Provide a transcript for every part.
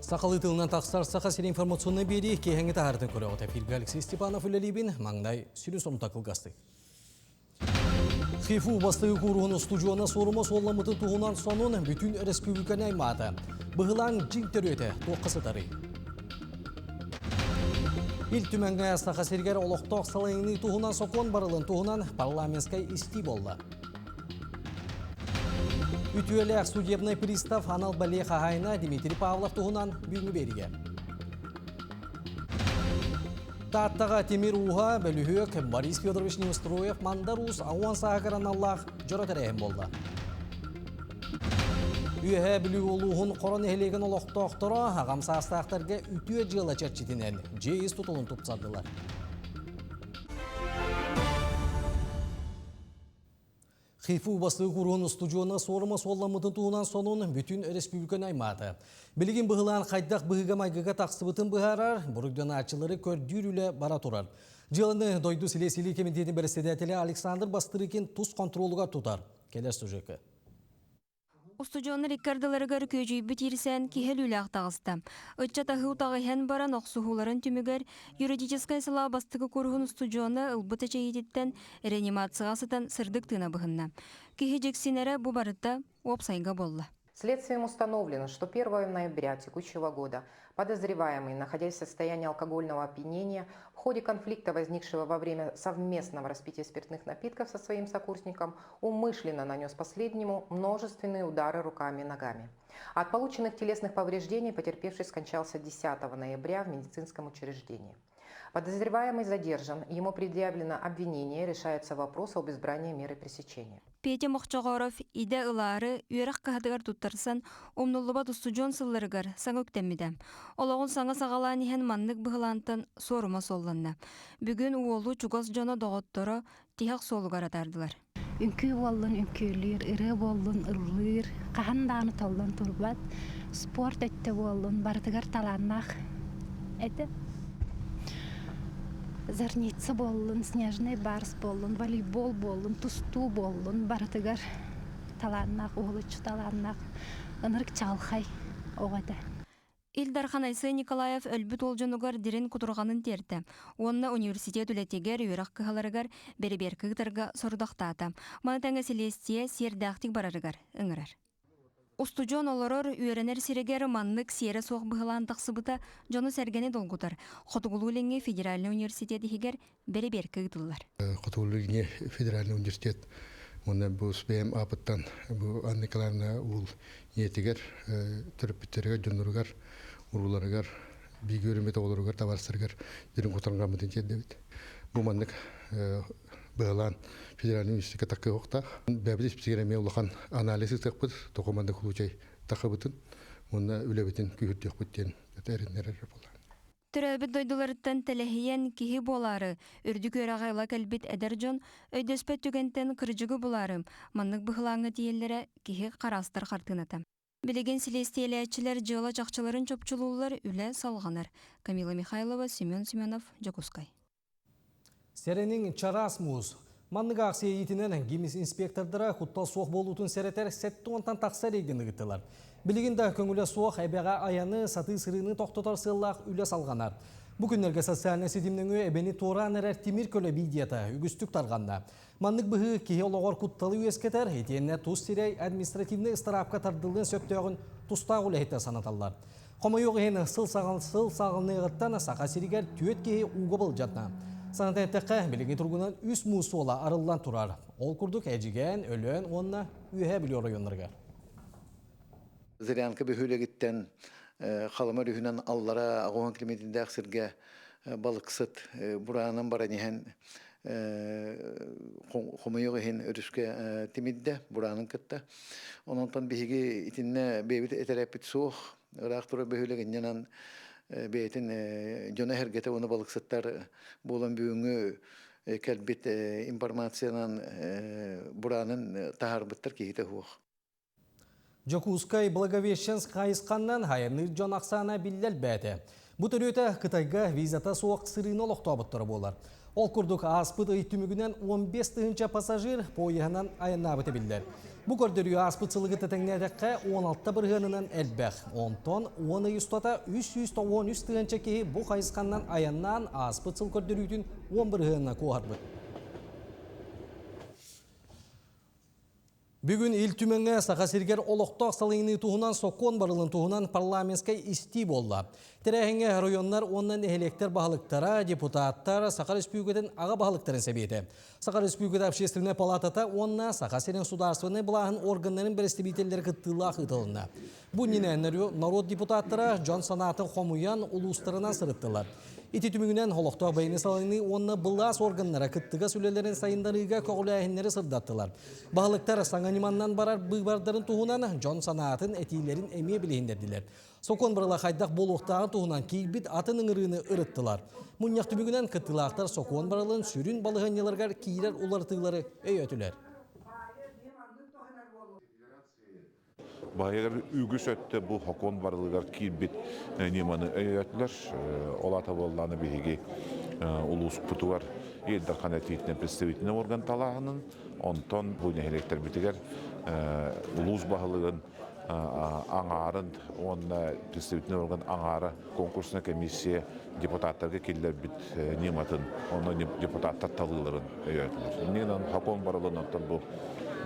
Сахалыы тылынан тахсар Саха сирин информационнай биэрии киэһэҥҥи таһаарытын көрөҕүт. Эфиргэ Алексей Степанов үлэлиибин. Маҥнай сүрүн сонута кылгастык. ХИФУ бастакы кууруһун устудьуона суорума суолламмытын туһунан сонун бүтүн өрөспүүбүлүкэни аймаата. Быһылаан дьиҥ төрүөтэ туохха сытарый? Ил Түмэҥҥэ Саха сиригэр олохтоох салайыныы туһунан сокуон барылын туһунан парламентскай истии буолла. Үтүөлээх судебнай пристав анал бэлиэ хаһаайына Дмитрий Павлов туһунан бүгүҥҥү биэриигэ. Тааттаҕа тимир ууһа, бөлүһүөк Борис Федорович Неустроев Мандар Уус ауан сааһыгар аналлаах дьоро тэрээһин буолла. Үөһээ Бүлүү улууһун Хоро нэһилиэгин олохтоохторо аҕам саастаахтарга үтүө дьыала чэрчитинэн дьиэ ис тутулун тупсардылар. ХИФУ бастакы куруһун устудьуона суорума суолламмытын туһунан сонун бүтүн өрөспүүбүлүкэни аймаата. Билигин быһылаан хайдах быһыыга-майгыга тахсыбытын быһаарар, буруйданааччылары көрдүүр үлэ бара турар. Дьыаланы дойду силиэсилии кэмитиэтин бэрэссэдээтэлэ Александр Бастрыкин тус хонтуруолугар тутар. Кэлэр сюжекка. Устудьуоннар икки ардыларыгар күөдьүйбүт иирсээн киһи өлүүлээх таҕыста. Ыччат аһыы утаҕы иһэн баран охсуһууларын түмүгэр юридическай салаа бастакы кууруһун устудьуона ылбыт эчэйиититтэн реанимацияҕа сытан сырдык тыына быһынна. Киһи дьиксинэрэ бу барыта уопсайга буолла. Следствием установлено, что 1 ноября текущего года подозреваемый, находясь в состоянии алкогольного опьянения, в ходе конфликта, возникшего во время совместного распития спиртных напитков со своим сокурсником, умышленно нанес последнему множественные удары руками и ногами. От полученных телесных повреждений потерпевший скончался 10 ноября в медицинском учреждении. Подозреваемый задержан, ему предъявлено обвинение, решается вопрос об избрании меры пресечения. Петя Мохчоҕоров идэ ылаары үөрэх кыһатыгар туттарсан, умнуллубат устудьуон сылларыгар саҥа үктэммитэ. Олоҕун саҥа саҕалаан иһэн маннык быһылаантан суорума суолланна. Бүгүн уолу чугас дьоно доҕотторо тиһэх суолугар атаардылар. Үҥкүү буоллун үҥкүүлүүр, ырыа буоллун ыллыыр, хаһан даҕаны толлон турбат, спорт өттө буоллун барытыгар талааннаах этэ. Зарница буоллун, снежный барс буоллун, волейбол буоллун, тустуу буоллун барытыгар талааннаах, уһулуччу талааннаах, ынырык чаҕылхай оҕо этэ. Ил Дархан Айсен Николаев өлбүт уол дьонугар дириҥ кутурҕанын тиэртэ уонна университет үлэтигэр, үөрэх кыһаларыгар бэрэбиэркэ ыытарга сорудахтаата. Маны тэҥэ силиэстийэ сиэрдээхтик барарыгар ыҥырар. Устудьуон олорор, үөрэнэр сиригэр маннык сиэрэ суох быһылаан тахсыбыта дьону-сэргэни долгутар. Хотугулуу-Илиҥҥи федеральнай университет иһигэр бэрэбиэркэ ыытыллар. Хотугулуу-Илиҥҥи федеральнай университет уонна бу СБМ аапыттан бу Анна Николаевна уул ийэтигэр, төрөппүттэригэр, дьонноругар, урууларыгар, бииргэ үөрэммит оҕолоругар, табаарыстарыгар дириҥ кутурҕаммытын тиэрдэбит. Бу маннык быһалаан федеральный университекка таккыахтаах. Бэйэбит испитигэр эмиэ улахан анализ ыытыахпыт, тоҕо маннык случай тахыбытын уонна үлэбитин күүһүрдүөхпүт диэн эрэннэрэр буолла. Төрөөбүт дойдуларыттан тэлэһийэн киһи буолаары, үрдүк үөрэҕи ыла кэлбит эдэр дьон өйдөспөт түгэнтэн кырдьыгы булаары, маннык быһылааҥҥа тиийэллэрэ киһи хараастар хартыыната. Билигин силиэстийэлээччилэр дьыала чахчыларын чопчулууллар, үлэ салҕанар. Камила Михайлова, Семен Семенов, Дьокуускай. Сэрэниҥ чараас муус. Маннык аахсыйа иитинэн ГИМИС инспектордара куттал суох буолуутун сэрэтэр 70-тан тахса рейдин ыыттылар. Билигин да көҥүлэ суох эбэҕэ айаны, сатыы сырыыны тохтотор сыаллаах үлэ салҕанар. Бу күннэргэ социальнай ситим нөҥүө эбэни туораан эрэр тимир көлө видеота үгүстүк тарҕанна. Маннык быһыы киһи олоҕор кутталы үөскэтэр, итиэннэ тус сирэй административнай ыстараапка тардыллыан сөптөөҕүн тустаах үлэһиттэр санаталлар. Хомойуох иһин, сыл сыл саҕаланыаҕыттан Саха сиригэр түөрт киһи ууга былдьатна. Санатан эттэххэ, билиҥҥи туругунан үс муус суола арыллан турар. Ол курдук Эдьигээн, Өлөөн уонна Үөһээ Бүлүү оройуоннарыгар. Зырянка бөһүөлэгиттэн Халыма өрүһүнэн аллара 80 километрдээх сиргэ балыксыт бураанан баран иһэн хомойуох иһин өрүскэ тимирдэ бураанын кытта. Ононтон биһиги итиннэ бэйэбит этэрэппит суох ыраах турар бөһүөлэг инньэнэн бэйэтин дьоно эһэргэтэ уонна балыксыттар буолан бүгүҥҥү кэлбит информациянан бураанын таһаарбыттар киһитэ суох. Дьокуускай Благовещенск хайысханнан айанныыр дьон ахсаана биллэр бээтэ. Бу төрүөтэ Кытайга визата суох сырыыны олохтообуттара буолар. Ол курдук ааспыт ый түмүгүнэн 15 тыһыынча пассажир поеһынан айаннаабыта биллэр. Бу көрдөрүү ааспыт сылы кытта тэҥнээтэххэ 16 бырыһыанынан элбэх. Онтон 10 ый устата 393 тыһыынча киһи бу хайысханнан айаннаан ааспыт сыл көрдөрүүтүн 10 бырыһыанна куоһарбыт. Бүгүн Ил Түмэҥҥэ Саха сиригэр олохтоох салайыныы туһунан сокуон барылын туһунан парламентскай истии буолла. Тэрээһиҥҥэ оройуоннар уонна нэһилиэктэр баһылыктара, депутаттар, Саха Республикатын аҕа баһылыктарын сэбиэтэ, Саха Республиката общественнай палатата уонна Саха сирин судаарыстыбаннай былааһын органнарын бэрэстэбиитэллэрэ кыттыылаах ыытылынна. Бу иннинэ норуот депутаттара дьон санаатын хомуйан улуустарынан сырыттылар. Ити түмүгүнэн олохтоох бэйэни салайыныы уонна былаас органнара кыттыгас үлэлэрин сайыннарыыга көҕүлээһиннэри сырдаттылар. Баһылыктар саҥа ньыманнан барар быыбардарын туһунан дьон санаатын, этиилэрин эмиэ билиһиннэрдилэр. Сокуон барыла хайдах буолуохтааҕын туһунан киирбит атын ыҥырыыны ырыттылар. Мунньах түмүгүнэн кыттыылаахтар сокуон барылын сүрүн балаһыанньаларыгар киирэр уларытыылары өйөөтүлэр. Баһыйар үгүс өттө бу хокуон барылыгар киирбит ньыманы өйөөтүлэр. Ол аата буоллаҕына биһиги улууспутугар Ил Дархан этиитинэн представительнай орган талааһынын, онтон бу нэһилиэктэрбитигэр улуус баһылыгын аҥаарын уонна представительнай орган аҥаара конкурсная комиссия депутаттарга киллэрбит ньыматын, онно депутаттар талыыларын өйөөтүлэр. Иннинэн хокуон барылын оттон бу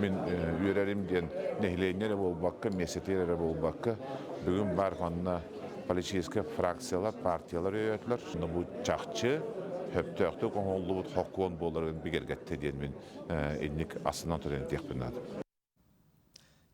мин үөрэрим диэн нэһилиэнньэ эрэ буолбакка, миэстэтигэр эрэ буолбакка, бүгүн баар манна политическай фракциялар, партиялар өйөөтүлэр. Бу чахчы сөптөөхтүк оҥоһуллубут хокуон буоларын бигэргэттэ диэн мин инник астынан туран этиэхпин наада.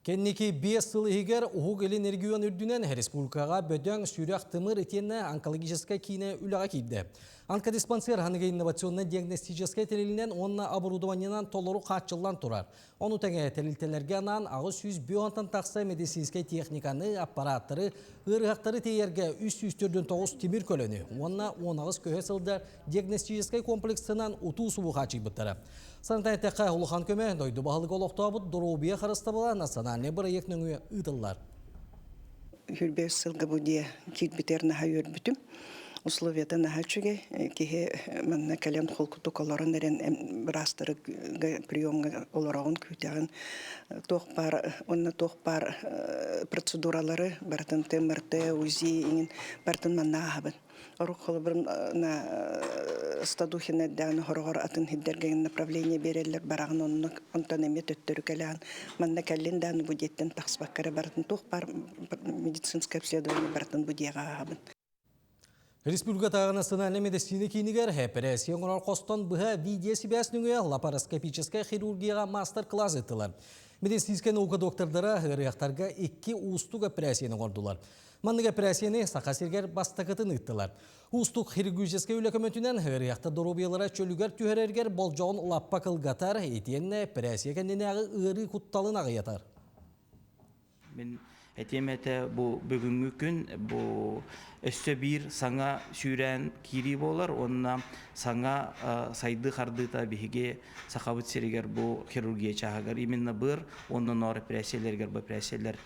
Кэнники 5 сыл иһигэр Уһук Илин регион үрдүнэн республикаҕа бөдөҥ сүрэх-тымыр итиэннэ онкологическай киинэ үлэҕэ киирдэ. Онкодиспансер аныгы инновационнай диагностическай тэрилинэн уонна оборудованиенан толору хааччыллан турар. Ону тэҥэ тэрилтэлэргэ анаан 800 тахса медицинскэй техниканы, аппараттары, ыарыһахтары тиэйэргэ 349 тимир көлөнү уонна 18 көһө сылдьар диагностическай комплексынан утуу-субуу хааччыйбыттара. Санатан эттэххэ, улахан көмө дойду баһылыга олохтообут доруобуйа харыстабыла национальнай бырайыак нөҥүө ыытыллар. Хүрбэс сылга бу дьиэ киирбитигэр наһаа үөрбүтүм. Условията наһаа үчүгэй. Киһи манна кэлэн холкутук олорон эрэн быраастарга приемҥа олороҕун, күүтэҕин. Туох баар уонна туох баар процедуралары барытын ТМРТ, УЗИ иҥин барытын манна ааһабын. Орук холобур на Стадухина эрдэҕинэ хороҕор атын сирдэргэ направление биэрэллэр бараҕын онно онтон эмиэ төттөрү кэлэҕин манна кэллин даҕаны бу дьиэттэн тахсыбакка эрэ барытын туох баар медицинское обследование барытын бу дьиэҕэ ааһабын. Республикатааҕы национальнай мэдиссиинэ киинигэр эпэрээссийэ оҥорор хостон быһа видеосибээс нөҥүө лапароскопическай хирургияҕа маастар-кылаас ыыттылар. Медицинскэй наука доктордара ыарыһахтарга икки уустук эпэрээссийэни оҥордулар. Маннык эпэрээссийэни Саха сиригэр бастакытын ыыттылар. Уустук хирургическай үлэ көмөтүнэн ыарыһахтар доруобуйалара чөлүгэр түһэрэригэр болдьоҕун лаппа кылгатар, итиэннэ эпэрээссийэ кэннинээҕи ыарыы кутталын аҕыйатар. Мин этиэм этэ бу бүгүҥҥү күн бу өссө биир саҥа сүүрээн киирии буолар уонна саҥа сайдыы хардыыта биһиги Сахабыт сиригэр бу хирургия чааһыгар именно быар уонна ноор эпэрээссийэлэригэр бу эпэрээссийэлэр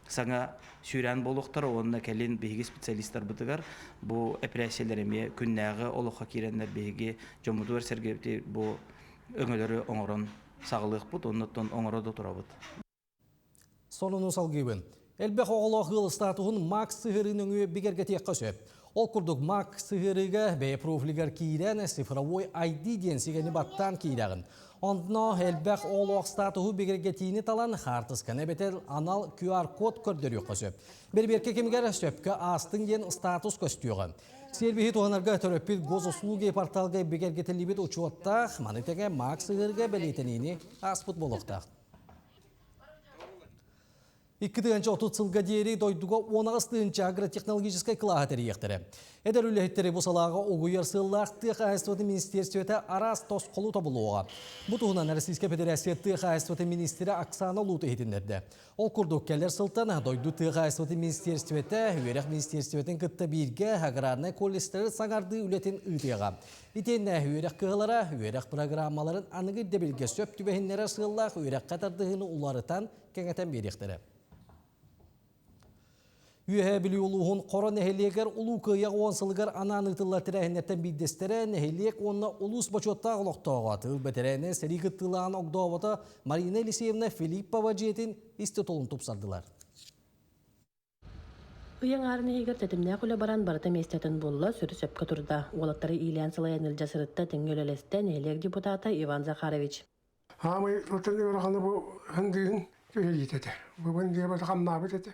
саҥа сүүрээн буолуохтара уонна кэлин биһиги специалистарбытыгар бу эпэрээссийэлэр эмиэ күннээҕи олоххо киирэннэр биһиги дьоммутугар-сэргэбитигэр бу өҥөлөрү оҥорон саҕалыахпыт оннуттан оҥоро да турабыт. Сонуну салгыыбын. Элбэх оҕолоох ыал статуһун МАК сыһыарыы нөҥүө бигэргэтиэххэ сөп. Ол курдук МАК сыһыарыыга бэйэ профилигар киирэн цифровой ID диэн сигэни баттаан киирэҕин. Онно элбэх оҕолоох статуһу бигэргэтиини талан хаартысканы эбэтэр анал QR-код көрдөрүөххэ сөп. Бэрбиэркэ кэмигэр сөпкө аастыҥ диэн статус көстүөҕэ. Сервиһи туһанарга төрөппүт госуслуги порталга бигэргэтиллибит учуоттаах, маны тэҥэ МАК сыһыарга бэлиэтэниини ааспыт буолуохтаах. 2030 сылга диэри дойдуга 18 тыһыынча агротехнологическай кылааһы тэрийиэхтэрэ. Эдэр үлэһиттэри бу салааҕа угуйар сыаллаах тыа хаһаайыстыбатын министиэристибэтэ араас тосхолу тобулуоҕа. Бу туһунан Российскай Федерация тыа хаһаайыстыбатын министрэ Оксана Лут иһитиннэрдэ. Ол курдук, кэлэр сылтан дойду тыа хаһаайыстыбатын министиэристибэтэ үөрэх министиэристибэтин кытта бииргэ аграрнай колледжтары саҥардыы үлэтин ыытыаҕа. Итиэннэ үөрэх кыһалара үөрэх программаларын аныгы ирдэбилгэ сөп түбэһиннэрэр сыаллаах үөрэххэ тардыһыыны уларытан кэҥэтэн биэриэхтэрэ. Үөһээ Бүлүү улууһун Хоро нэһилиэгэр Улуу Кыайыы уон сылыгар анаан ыытыллар тэрээһиннэртэн биирдэстэрэ нэһилиэк уонна улуус бочуоттаах олохтооҕо, тыыл бэтэрээнэ, сэрии кыттыылааҕын огдообото Марина Елисеевна Филиппова дьиэтин ис тутулун тупсардылар. Ый аҥаарын иһигэр тэтимнээх үлэ баран барыта миэстэтин булла, сүрү сөпкө турда. Уолаттары иилээн салайан илдьэ сырытта тэҥҥэ үлэлэстэ нэһилиэк депутата Иван Захарович. Аамай отон ыарахана бу хандыын түһэриит этэ. Бу диэбэт хамнаабыт этэ.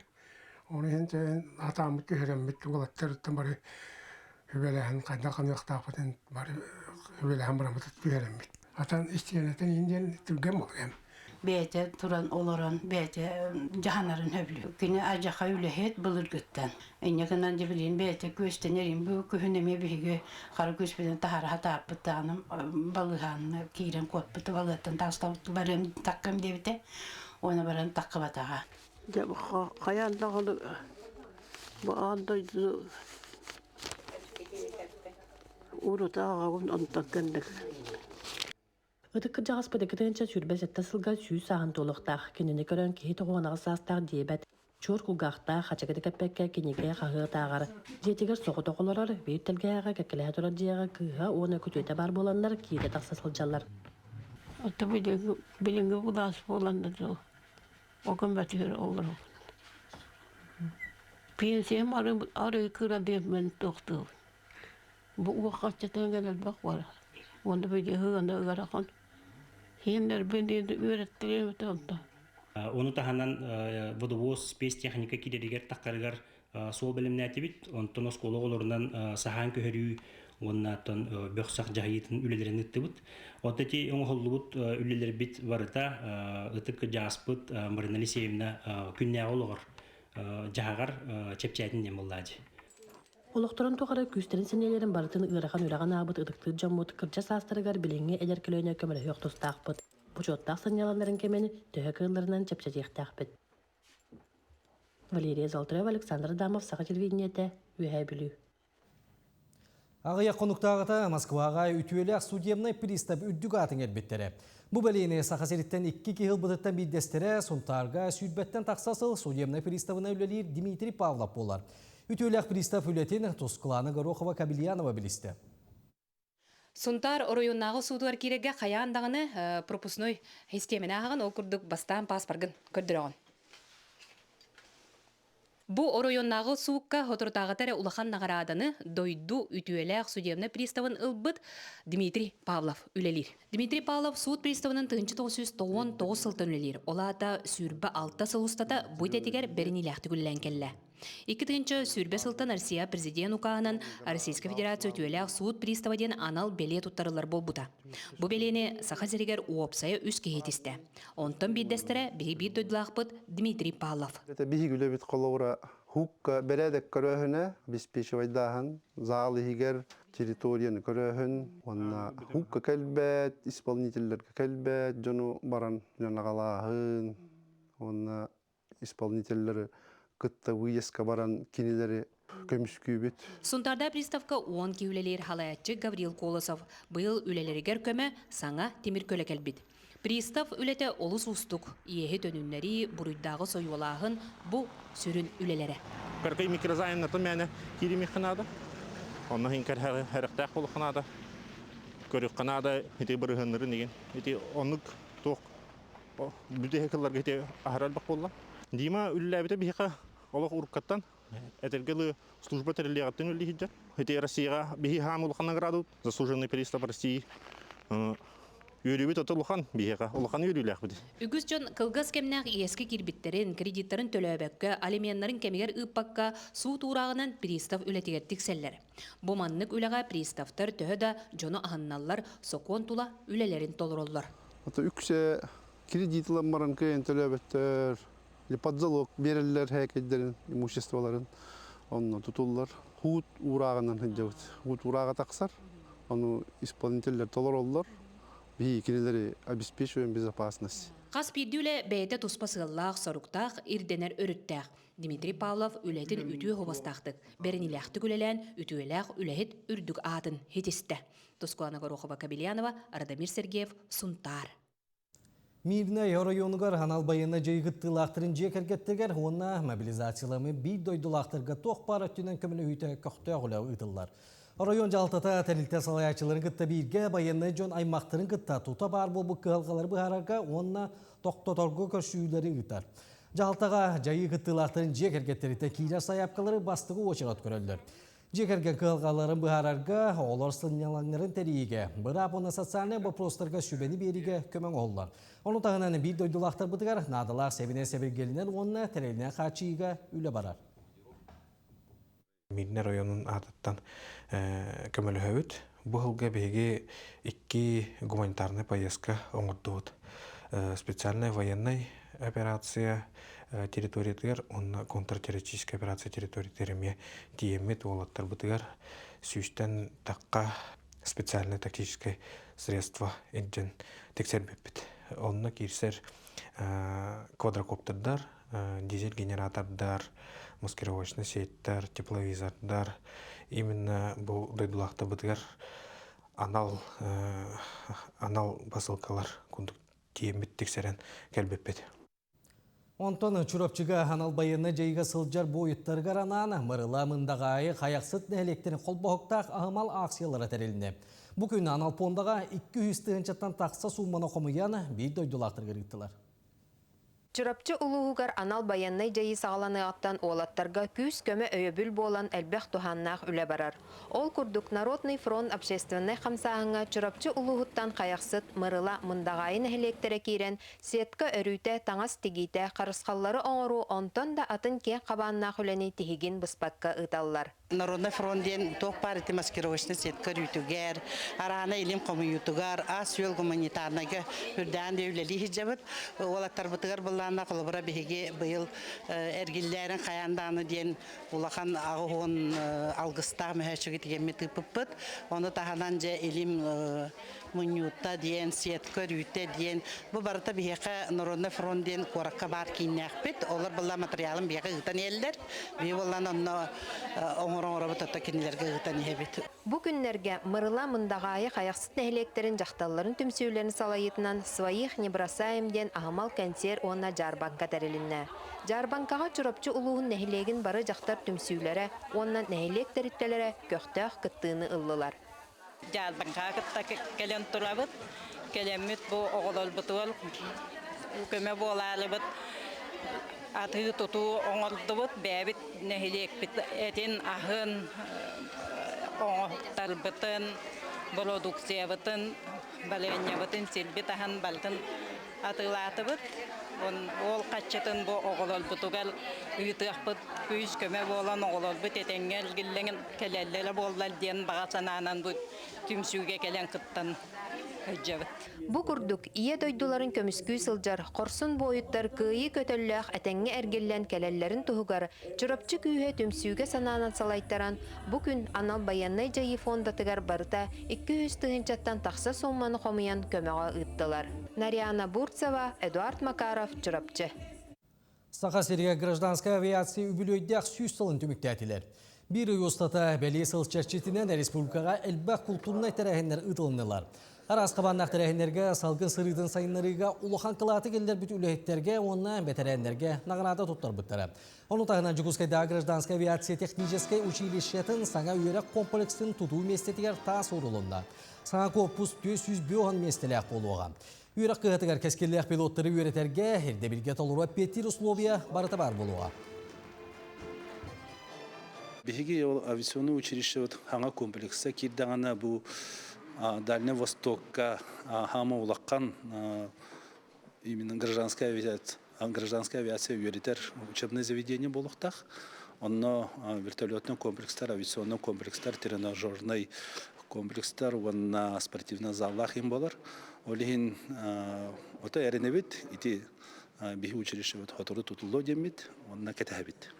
Оны иһин атааммыт түһэрэммит уолаттарыттан бары үбэлэһэн хайдах ханыахтаахпытын бары үбэлэһэн бараммыт түһэрэммит. Атан истиэнэтин иһин диэн түргэн буолуом. Бэйэтэ туран олорон бэйэтэ дьаһанарын сөбүлүүр. Кини адьаха үлэһит былыргыттан. Инньэ гынан дьэ билигин бэйэтэ күөстэнэр бу күһүн эмиэ биһиги хара күөспүтүн таһара сатааппыт даҕаны балыыһаанна киирэн куоппут балыыһаттан таҕыстабыт барыам таккам диэбитэ уонна баран таккыбатаҕа. Дьэ хайаан даҕаны бу аан дойдуну урут ааҕабын онтон кэнник. Ытык кырдьаҕас Пыдыкытыынча 27 сылга 100 сааһын туолуохтаах. Кинини көрөн киһи тоҕуонаҕа саастаах диэбэт. Чуор кулгаахтаах, хачыгытык эппэккэ кинигэ, хаһыат ааҕар. Дьиэтигэр соҕотох олорор, биир тэлгэһэҕэ кэккэлэһэ турар дьиэҕэ кыыһа уонна күтүөтэ баар буоланнар киирэ тахса сылдьаллар. Ото билиҥҥи былаас буолан да дуу, окон бэтигэр олоробун. Пенсиям арыы кыра диэммин туохтуубун. Бу уоххаччытын элбэх бар. Уонна били ыһыаны ыарахан. Сиэннэрбин үөрэттириэм этэ онто. Ону таһынан водовоз спецтехника киирэригэр таххарыгар суол бэлэмнээтибит. Онтон оскуола оҕолорунан саһаан көһөрүү уонна оттон бөх-сах дьаһайыытын үлэлэрин ыыттыбыт. Онто ити оҥоһуллубут үлэлэрбит барыта ытык кырдьаҕаспыт Марина Алексеевна күннээҕи олоҕор дьаһаҕар чэпчээтин диэн буоллаадьы. Олохторун тухары күүстэрин-сэниэлэрин барытын ыарахан үлэҕэ анаабыт ытыктыыр дьоммут кырдьа саастарыгар билиҥҥи эдэр көлүөнэ көмөлөһүөх тустаахпыт. Бочуоттаах сынньаланнарын кэмин төһө кыалларынан чэпчэтиэхтээхпит. Валерия Золотарева, Александр Адамов, Саха телевидениетэ, Үөһээ Бүлүү. Аҕыйах хонуктааҕыта Москваҕа үтүөлээх судебнай пристав үрдүк аатын эрбиттэрэ. Бу бэлиэни Саха сириттэн икки киһи ылбытыттан биирдэстэрэ Сунтаарга сүүрбэттэн тахса сыл судебнай приставына үлэлиир Дмитрий Павлов буолар. Үтүөлээх пристав үлэтин Тускулаана Горохова-Кабельянова билистэ. Сунтаар оройуоннааҕы суутугар киирэргэ хайаан даҕаны пропускной систиэмэни ааһаҕын, ол курдук бастаан пааспаргын көрдөрөҕүн. Бу оройуоннааҕы суукка соторутааҕыта эрэ улахан наҕарааданы дойду үтүөлээх судебнай приставын ылбыт Дмитрий Павлов үлэлиир. Дмитрий Павлов суут приставынан 1999 сылтан үлэлиир. Ол аата 26 сыл устата бу идэтигэр бэриниилээхтик үлэлээн кэллэ. 2020 сылтан Россия президент укааһынан Российскай Федерация үтүөлээх суут пристава диэн анал бэлиэ туттарыллар буолбута. Бу бэлиэни Саха сиригэр уопсайа үс киһи тистэ. Онтон биирдэстэрэ биһи биир дойдулаахпыт Дмитрий Павлов. Биһиги үлэбит холобура хукка бэрээдэк көрөөһүнэ, обеспечивайдааһын, зал иһигэр территорияны көрөөһүн уонна хукка кэлбэт, исполнителлэргэ кэлбэт дьону баран дьон уонна исполнителлэри кытта выездка баран кинилэри көмүскүүбүт. Сунтаарда приставка 10 киһи үлэлиир халаяччы Гаврил Колосов быйыл үлэлэригэр көмө саҥа тимир көлө кэлбит. Пристав үлэтэ олус уустук. Иэһи төнүннэрии, буруйдааҕы сойуолааһын бу сүрүн үлэлэрэ. Кыргый микрозаймнатын мээнэ кииримиэххэ наада. Онно иһин хэрэхтээх буолуохха наада. Көрүөххэ наада ити бырыһыаннарын игин. Ити оннук туох бүтэһик кылларга ити аһара элбэх буолла. Дима үлэлээбитэ биһиэхэ олох уруккаттан этэргэ дылы служба тэриллиэҕиттэн үлэлии сылдьар. Ити Россияҕа биһи хаам улахан наградабыт заслуженный пристав России үөрүүбүт ото улахан биһиэхэ улахан үөрүүлээхпит. Үгүс дьон кылгас кэмнээх иэскэ киирбиттэрин, кредиттарын төлөөбөккө, алименнарын кэмигэр ыыппакка суут уурааҕынан пристав үлэтигэр тиксэллэр. Бу маннык үлэҕэ приставтар төһө да дьону аһынналлар, сокуон тула үлэлэрин толороллор. Ото үксэ кредит ылан баран кыайан төлөөбөттөр, или под залог биэрэллэр һээкэйдэрин, имуществоларын онно тутуллар. Хуут уурааҕынан сылдьабыт. Хуут уурааҕа тахсар, ону исполнителлэр толороллор, биһиги кинилэри обеспечиваем безопасность. Хас биирдии үлэ бэйэтэ туспа сыаллаах-соруктаах, ирдэнэр өрүттээх. Дмитрий Павлов үлэтин үтүө хобостаахтык, бэриниилээхтик үлэлээн, үтүөлээх үлэһит үрдүк аатын ситистэ. Тускулана Горохова-Кобельянова, Радомир Сергеев, Сунтаар. Мирнэй оройуонугар анал байыаннай дьайыы кыттыылаахтарын дьиэ кэргэттэригэр уонна мобилизацияламмыт биир дойдулаахтарга туох баар өттүнэн көмөлөһүүтэ көхтөөх үлэ ыытыллар. Оройуон дьаһалтата тэрилтэ салайааччыларын кытта бииргэ байыаннай дьон аймахтарын кытта тута баар буолбут кыһалҕалары быһаарарга уонна тохтоторго көрсүһүүлэри ыытар. Дьаһалтаҕа дьайыы кыттыылаахтарын дьиэ кэргэттэриттэн киирэр сайаапкалары бастакы уочарат көрөллөр. Дьиэ кэргэн кыһалҕаларын быһаарарга, оҕолор сынньалаҥнарын тэрийиигэ, быраап уонна социальнай боппуруостарга сүбэни биэриигэ көмө оҥоһуллар. Ону таһынан биир дойдулаахтарбытыгар наадалаах сэбинэн-сэбиргэлинэн уонна тэрилинэн хааччыйыыга үлэ барар. Миирнэ районун аатыттан көмөлөһөбүт. Бу сылга биһиги икки гуманитарнай поездка оҥордубут. Специальная военная операция территориятыгар уонна контртеррористическая операция территориятыгар эмиэ тиийэммит уолаттарбытыгар сүүстэн тахха специальное тактическое средство илдьэн тиксэрбиппит. Онно киирсэр квадрокоптердар, дизель-генератордар, маскировочный сеттэр, тепловизордар именно бу дойдулаахтарбытыгар анал анал посылкалар курдук тиэммит тиксэрэн кэлбиппит. Онтон Чурапчыга анал байыаннай дьайыыга сылдьар буойуттарыгар анаан Мырыла, Мындаҕаайы, Хайахсыт нэһилиэктэрин холбоһуктаах аһымал акциялара тэрилиннэ. Бу күн анал пуондаҕа 200 тыһыынчаттан тахса суумманы хомуйан биир дойдулаахтарыгар ыыттылар. Чурапчы улууһугар анал байыаннай дьайыы саҕаланыаҕыттан уолаттарга күүс-көмө өйөбүл буолан элбэх туһааннаах үлэ барар. Ол курдук Народный фронт общественнай хамсааһыҥҥа Чурапчы улууһуттан Хайахсыт, Мырыла, Мындаҕаайы нэһилиэктэрэ киирэн сетка өрүүтэ, таҥас тигиитэ, харысхаллары оҥоруу онтон да атын киэҥ хабааннаах үлэни тиһигин быспакка ыыталлар. Народный фронт диэн туох баар ити маскировочный сетка өрүүтүгэр, араана илим хомуйуутугар, ас-үөл гуманитарнайга үрдээн да үлэлии сылдьабыт. Уолаттарбытыгар былаанна холобура биһиги быйыл эргиллээрин хайаан даҕаны диэн улахан аҕыс алгыстаах мөһөөччүгү тигэммит ыыппыппыт. Ону таһынан дьэ илим мунньуута диэн, сетка өрүүтэ диэн бу барыта биһиэхэ Народный фронт диэн куоракка баар кииннээхпит. Олор былла материалын биһиэхэ ыытан иһэллэр. Биһи буоллан онно оҥоро-оҥоробут, ото кинилэргэ ыытан иһэбит. Бу күннэргэ Мырыла, Мындаҕаайы, Хайахсыт нэһилиэктэрин дьахталларын түмсүүлэрин салайыытынан «Своих не бросаем» диэн аһымал кэнсиэр уонна дьаарбаҥка тэрилиннэ. Дьаарбаҥкаҕа Чурапчы улууһун нэһилиэгин бары дьахтар түмсүүлэрэ уонна нэһилиэк тэрилтэлэрэ көхтөөх кыттыыны ыллылар. Дьаарбаҥкаҕа кытта кэлэн турабыт. Кэлэммит бу оҕолорбутугар көмө буолаарыбыт атыы-тутуу оҥордубут. Бэйэбит нэһилиэкпит этин, аһын, оҥоһуктарбытын, бородууксуйабытын, балыанньабытын, сирбит аһын барытын атыылаатыбыт. Ол хаччытын бу оҕолорбутугар ыытыахпыт күүс-көмө буолан оҕолорбут этэҥҥэ эргиллэн кэлэллэрэ буоллар диэн баҕа санаанан бу түмсүүгэ кэлэн кыттан сылдьабыт. Бу курдук Ийэ дойдуларын көмүскүү сылдьар хорсун буойуттар кыайыы көтөллөөх этэҥҥэ эргиллэн кэлэллэрин туһугар Чурапчы күүһэ түмсүүгэ санаанан салайтаран, бу күн анал байыаннай дьайыы фондатыгар барыта 200 тыһыынчаттан тахса суумманы хомуйан көмөҕө ыыттылар. Нарьяна Бурцева, Эдуард Макаров, Чурапчы. Саха сиригэр гражданскай авиация үбүлүөйдээх 100 сылын түмүктээтилэр. Биир ый устата бэлиэ сыл чэрчитинэн республикаҕа элбэх култуурунай тэрээһиннэр ыытылыннылар. Араас хабааннаах тэрээһиннэргэ салгын сырыытын сайыннарыыга улахан кылааты киллэрбит үлэһиттэргэ уонна бэтэрээннэргэ наҕараада туттарбыттара. Ону таһынан Дьокуускайдааҕы гражданскай авиация техническэй училищетын саҥа үөрэх комплексын тутуу миэстэтигэр таас уурулунна. Саҥа корпус 405 миэстэлээх буолуоҕа. Үөрэх кыһатыгар кэскиллээх пилоттары үөрэтэргэ, ирдэбилгэ толору эппиэттиир условия барыта баар буолуоҕа. Биһиги ол авиационный училищебыт хаҥа комплекса киирдэҕинэ бу Дальний Востокка хаама улахан именно гражданская авиация, гражданская авиация үөрэтэр учебное заведение буолуохтаах. Онно вертолетный комплекстар, авиационный комплекстар, тренажерный комплекстар уонна спортивный заллаах им болар. Ол иһин ото эрэнэбит ити биһи училищебыт хотору тутуллуо диэммит, онно кэтэһэбит.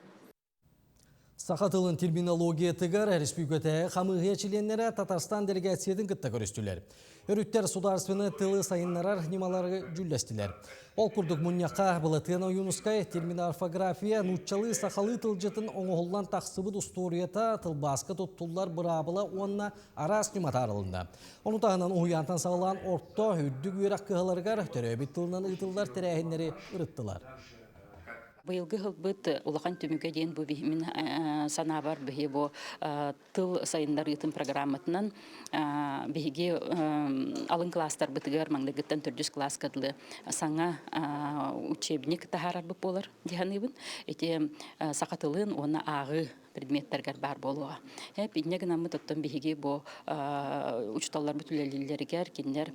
Саха тылын терминологиятыгар республикатааҕы хамыыһыйа чилиэннэрэ Татарстан делегациятын кытта көрүстүлэр. Өрүттэр судаарственнай тылы сайыннарар ньымалары дьүүллэстилэр. Ол курдук мунньахха Былатыан Ойуунускай терминорфография нууччалыы-сахалыы тылдьытын оҥоһуллан тахсыбыт устуоруйата, тылбааска туттуллар быраабыла уонна араас ньыма таарылынна. Ону таһынан уһуйаантан саҕалаан орто, үрдүк үөрэх кыһаларыгар төрөөбүт тылынан ыытыллар тэрээһиннэри ырыттылар. Быйылгы ылбыт улахан түмүгэ диэн бу мин санаабар биһи бу тыл сайыннарыытын программатынан биһиги алын класстарбытыгар маҥнайгыттан төрдүс класска дылы саҥа учебник таһаарарбыт буолар дии саныыбын. Ити саха тылын уонна ааҕыы предметтэргэр баар буолуоҕа. Инньэ гынаммыт оттон биһиги бу учууталларбыт үлэлииллэригэр кинилэр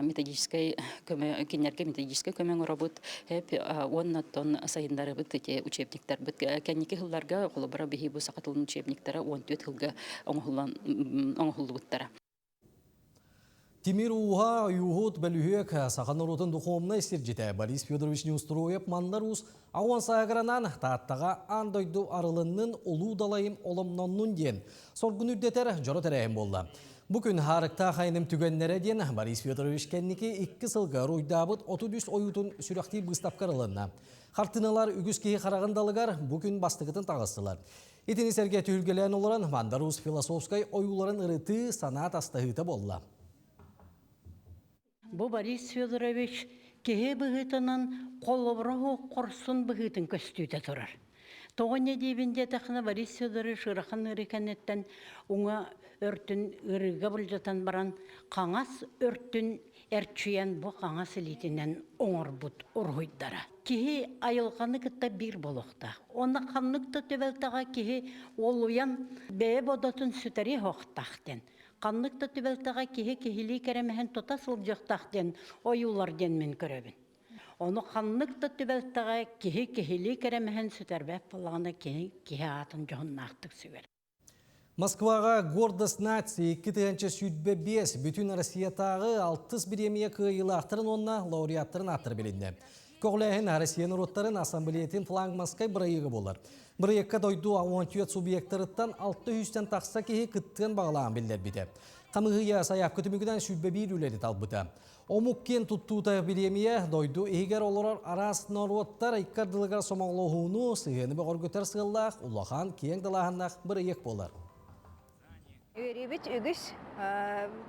методическай көмө кинилэргэ методическай көмө оҥоробут уонна оттон сайыннарыбыт ити учебниктарбыт кэнники сылларга холобура биһиги бу саха тылын учебниктара 14 сылга оҥоһуллубуттара. Тимир ууһа, ойууһут, бөлүһүөк, саха норуотун духовнай сирдьитэ Борис Федорович Неустроев Мандар Уус аҕуон саагыранан Тааттаҕа аан дойду арылыннын, улуу далайым оломноннун диэн соргун үрдэтэр дьоро тэрээһин буолла. Бу күн хаарыктаах айаным түгэннэрэ диэн Борис Федорович кэнники икки сылга руйдаабыт 33 ойуутун сүрэхтиир быыстапка арылынна. Хартыыналар үгүс киһи хараҕын далыгар бу күн бастакытын таҕыстылар. Итини сэргэ түһүлгэлээн олорон Мандар Уус философскай ойууларын ырытыы, санаа тастаһыыта буолла. Бу Борис Федорович киһи быһыытынан холобура хорсун быһыытын көстүүтэ турар. Тоҕо не диибин диэтэххинэ Борис Федорович ыарахан ыарыы кэнниттэн уҥа өртүн ыарыыга былдьатан баран хаҥас өртүн эрчийэн бу хаҥас илиитинэн оҥорбут уруһуйдара. Киһи айылҕаны кытта биир буолуохтаах. Уонна ханнык да түбэлтэҕэ киһи уолуйан бэйэ бодотун сүтэриэ суохтаах диэн. Ханнык да түбэлтэҕэ киһи киһилии кэрэмэһин тута сылдьыахтаах диэн ойуулар диэн мин көрөбүн. Ону ханнык да түбэлтэҕэ киһи киһилии кэрэмэһин сүтэрбэт буоллаҕына киһи киһи аатын дьоһуннаахтык сүгэр. Москваҕа «Гордость нации» 2025 бүтүн Россиятааҕы алтыс бириэмийэ кыайыылаахтарын уонна лауреаттарын ааттара билиннэ. Көҕүлээһин Россия норуоттарын ассамблеятын флагманскай бырайыага буолар. Бырайыакка дойду 14 субъектарыттан 600-тэн тахса киһи кыттыан баҕалааҕын биллэрбитэ. Хамыыһыйа сайаапка түмүгүнэн 21 үлэни талбыта. Омук киэн туттуута бириэмийэ дойду иһигэр олорор араас норуоттар икки ардыларыгар сомоҕолоһууну, сыһыаны бөҕөргөтөр сыаллаах улахан киэҥ далааһыннаах бырайыак буолар. Үөрүүбүт үгүс.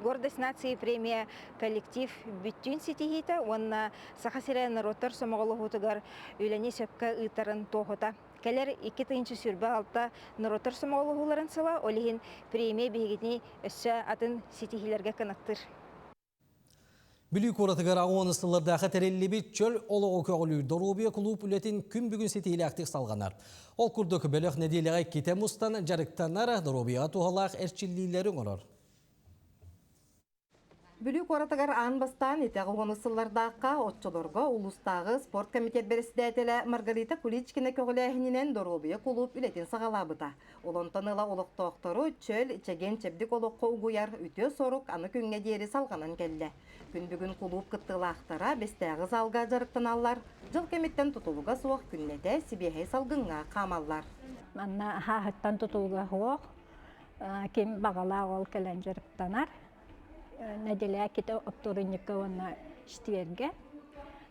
Гордость нации премия коллектив бүттүүн ситиһиитэ уонна Саха сирэ норуоттар сомоҕолоһуутугар үлэни сөпкө ыытарын туоһута. Кэлэр 2026 норуоттар сомоҕолоһууларын сыла, ол иһин премия биһигини өссө атын ситиһиилэргэ кынаттыыр. Бүлүү куоратыгар аҕуон сыллардаахха тэриллибит чөл олоҕу көҕүлүүр доруобуйа кулууп үлэтин күн бүгүн ситиһиилээхтик салҕанар. Ол курдук бөлөх нэдиэлэҕэ иккитэ мустан дьарыктанар, доруобуйаҕа туһалаах эрчиллиилэри оҥорор. Бүлүү куоратыгар аан бастаан итэҕи уонус сыллардаахха оччолорго улуустааҕы спорт комитет бэрэссэдээтэлэ Маргарита Куличкина көҕүлээһининэн доруобуйа кулууп үлэтин саҕалаабыта. Ол онтон ыла олохтоохтору чөл, чэгиэн-чэбдик олоххо угуйар үтүө сорук аны күҥҥэ диэри салҕанан кэллэ. Күн бүгүн кулууп кыттыылаахтара Бэстээҕи залга дьарыктаналлар, дьыл кэмиттэн тутулуга суох күннэтэ сибиэһэй салгыҥҥа хаамаллар. Манна хааһыттан тутулуга суох, ким баҕалаах ол кэлэн дьарыктанар. Нэдиэлэ китэ оптуорунньукка уонна четвергэ.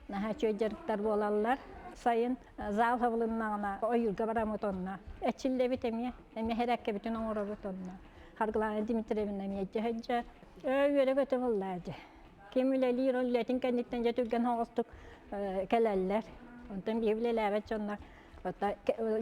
Наһаа үчүгэй дьарыктар буолаллар. Сайын зал хабылыннаҕына ойуурга бараммыт онно. Эчиллэбит эмиэ, эмиэ хэрээккэбитин оҥоробут онно. Харгылаана Дмитриевна эмиэ дьэ үөрэ-көтө буоллаа дьэ. Ким үлэлиир, ол үлэтин кэнниттэн дьэ түргэн соҕустук кэлэллэр. Онтон биһи үлэлээбэт дьоннор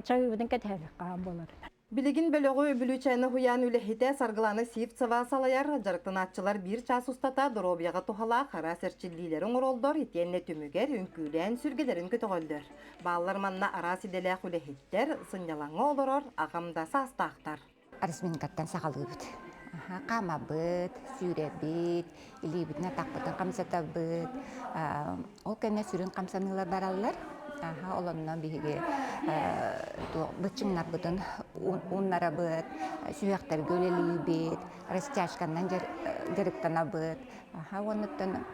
чаһыыбытын кэтэһэбит хаһан буолар. Билигин бөлөҕү Бүлүүчээнэ уһуйаан үлэһитэ Саргылана Сивцева салайар. Дьарыктанааччылар биир чаас устата доруобуйаҕа туһалаах араас эрчиллиилэри оҥороллор итиэннэ түмүгэр үҥкүүлээн сүргэлэрин көтөҕөллөр. Бааллар манна араас идэлээх үлэһиттэр, сынньалаҥҥа олорор аҕам да саастаахтар. Разминкаттан саҕалыыбыт. Хаамабыт, сүүрэбит, илиибитин атахпытын хамсатабыт. Ол кэннэ сүрүн хамсаныылар бараллар. Ол онно биһиги быччыҥнарбытын ууннарабыт, сүһүөхтэргэ үлэлиибит, растяжканан дьарыктанабыт. Уоннуттан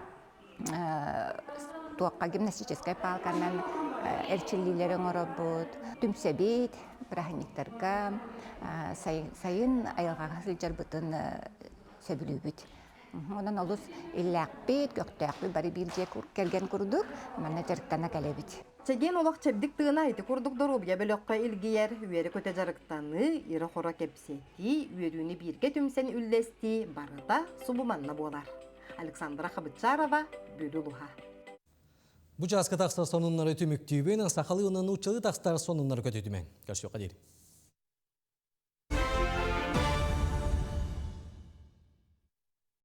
туохха гимнастическай палканан Эрчиллиилэри оҥоробут, түмсэбит, бырааһынньыктарга сайын айылҕаҕа сылдьарбытын сөбүлүүбүт. Онон олус иллээхпит, көхтөөхпүт, бары биир дьиэ кэргэн курдук манна дьарыктана кэлэбит. Чэгиэн олох чэбдик тыына ити курдук доруобуйа бөлөххө илгийэр, үөрэ-көтө дьарыктаныы, ирэ-хоро кэпсэтии, үөрүүнү бииргэ түмсэн үллэстии барыта субу манна буолар. Александра Хабычарова, Бүлүү улууһа. Бу чааска тахсар сонуннары түмүктүүбүн, сахалыы уонна нууччалыы тахсар сонуннары көтүтүмэҥ. Көрсүөххэ диэри.